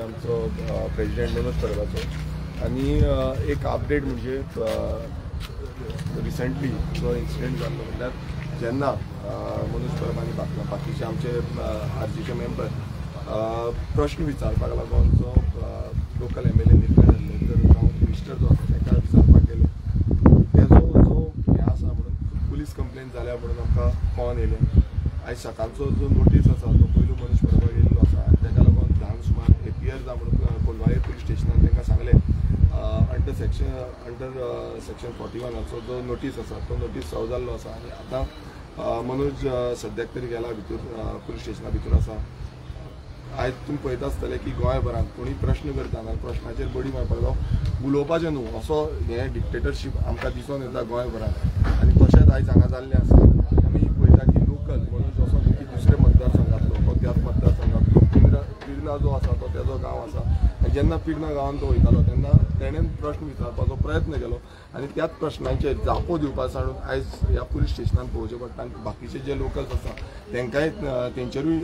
आमचो प्रेजिडेंट मनोज परबाचो. आनी एक अपडेट म्हणजे रिसेंटली जो इन्सिडंट जाल्लो म्हणल्यार जेन्ना मनोज परब आनी बाकीचे आमचे आरजीचे मेंबर प्रश्न विचारपाक लागून जो लोकल MLA Nilkanth Hardolkar जावं मिनिस्टर जो आसा ताका विचारपाक गेले, तेजो जो हें आसा म्हणून पुलीस कंप्लेन जाल्या म्हणून आमकां कळोन येयलें. आयज सकाळचो जो नोटीस आसा तो पयलू मनोज परबाक येयल्लो आसा आनी ताका लागून 10 सुमार एपियर जा म्हणून कोलवाळे पुलीस स्टेशनान तांकां सांगलें. अंडर सेक्शन 41 जो नोटीस आसा तो नोटीस सर्व जाल्लो आसा आनी आतां मनोज सद्याक तरी गेला भितर पुलीस स्टेशना भितर आसा. आयज तुमी पळयता आसतले की गोंयभरांत कोणी प्रश्न करता आनी प्रश्नाचेर बडी मारपाक जावं उलोवपाचें न्हू असो हें डिक्टेटरशीप आमकां दिसून येता गोंयभरांत. आनी तशेंच आयज हांगा जाल्लें आसा. आमी पळयता की लोकल मनोज असो न्हू की दुसऱ्या मतदारसंघांतलो, तो त्याच मतदारसंघांतलो पिर्ना जो आसा तो तेजो गांव आसा. आनी जेन्ना पिर्ना गांवांत तो वयतालो तेन्ना तेणेन प्रश्न विचारपाचो प्रयत्न केलो आनी त्याच प्रश्नांचेर जापो दिवपा सांडून आयज ह्या पुलीस स्टेशनान पळोवचें पडटा. आनी बाकीचे जे लोकल्स आसा तेंकांय तेंचेरूय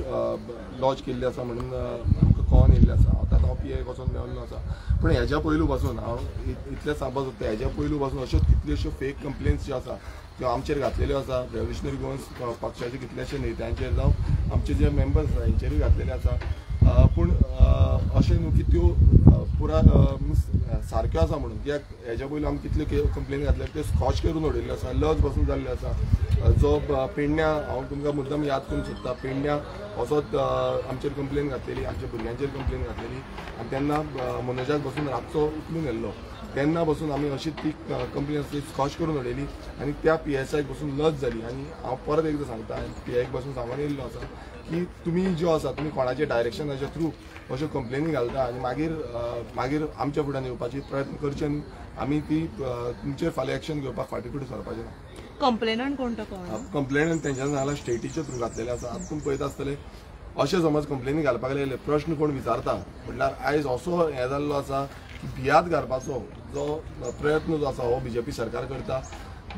लॉज केल्ली आसा म्हणून आमकां कळोन येयल्लें आसा. आतां हांव PI वचोन मेळिल्लो आसा. पूण हेज्या पयलू पासून हांव इतलें सांगपाक सोदता, हेज्या पयलू पासून अश्यो कितल्योश्यो फेक कंप्लेन्स ज्यो आसा त्यो आमचेर घातलेल्यो आसा. रेव्होल्युशनरी गोवन्स पक्षाचे कितलेशे नेत्यांचेर जावं आमचे जे मेंबर्स आसा हेंचेरूय घातलेले आसा. पूण अशें न्हू की त्यो पुरा सारक्यो आसा म्हणून, कित्याक हेज्या पयलू आमी कितल्यो कंप्लेन घातल्या त्यो स्कॉच करून उडयल्ल्यो आसा, लज बसून जाल्ल्यो आसा. जो पेडण्या हांव तुमकां मुद्दम याद करूंक सोदता, पेडण्या असोच आमचेर कंप्लेन घातलेली, आमच्या भुरग्यांचेर कंप्लेन घातलेली आनी तेन्ना मनोजाक बसून रातचो उखलून व्हेल्लो. तेन्ना बसून आमी अशी ती कंप्लेन आसली स्कॉच करून उडयली आनी त्या PSI बसून लज जाली. आनी हांव परत एकदां सांगता, PI बसून सांगून येयल्लो आसा की तुमी ज्यो आसा तुमी कोणाचे डायरेक्शनाच्या थ्रू अश्यो कंप्लेनी घालता आनी मागीर मागीर आमच्या फुड्यान येवपाची प्रयत्न करचे न्हू. आमी ती तुमचेर फाल्यां एक्शन घेवपाक फाटीं फुडें सरपाचें ना. कंप्लेनंट कोण तो? कंप्लेनंट तेंच्यान सांगलां स्टेटीच्या थ्रू घातलेले आसा. आतां तुमी पळयता आसतले अशें समज कंप्लेनी घालपाक लागले प्रश्न कोण विचारता म्हणल्यार आयज असो हें जाल्लो आसा की भियात घालपाचो जो प्रयत्न जो आसा हो BJP सरकार करता.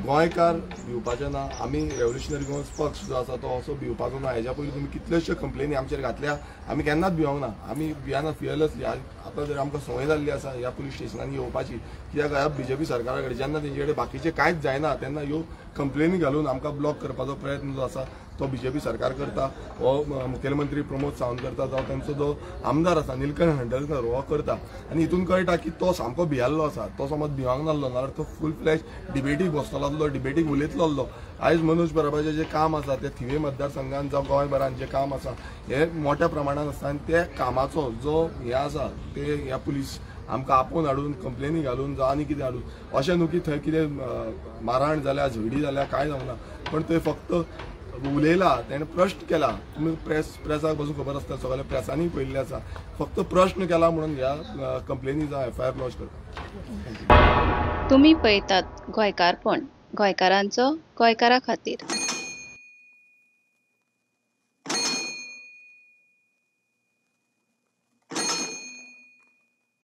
गोंयकार भिवपाचे ना. आमी रेव्होल्युशनरी गोवन्स पक्ष जो आसा तो असो भिवपाचो ना. हेज्या पयलीं तुमी कितल्योश्यो कंप्लेनी आमचेर घातल्या, आमी केन्नाच भिवंक ना. आमी भियाना फियरलेसली. आतां जर आमकां संवय जाल्ली आसा ह्या पुलीस स्टेशनांनी येवपाची, कित्याक ह्या BJP सरकारा कडेन जेन्ना तेंचे कडेन बाकीचें कांयच जायना तेन्ना ह्यो कंप्लेनी घालून आमकां ब्लॉक करपाचो प्रयत्न जो आसा तो BJP सरकार करता. हो मुखेलमंत्री प्रमोद सावंत करता, जावं तेंचो जो आमदार आसा निलकंठ हर्डलकर हो करता. आनी हितून कळटा की तो सामको भियाल्लो आसा. तो समज भिवंक नासलो नाल्यार तो फूल फ्लॅश डिबेटीक बसतलो आसलो, डिबेटीक उलयतलो आसलो. आयज मनोज परबाचें जें काम आसा तें थिवे मतदारसंघान जावं गोंयभरान जें काम आसा हें मोठ्या प्रमाणान आसा आनी त्या कामाचो जो हें आसा ते ह्या पुलीस आमकां आपोवन हाडून कंप्लेनी घालून जावं आनी कितें हाडून अशें न्हू की थंय कितें मारहाण जाल्या, झगडी जाल्या, कांय जावंक ना. पण थंय फक्त उलयला, तेणें प्रश्न केला. तुमी प्रेसाक बसून खबर आसता, सगळ्या प्रेसांनी पळयल्लें आसा. फक्त प्रश्न केला म्हणून ह्या कंप्लेनी जावं FIR launch करता. तुमी पळयतात गोंयकारपण, गोंयकारांचो गोंयकारा खातीर.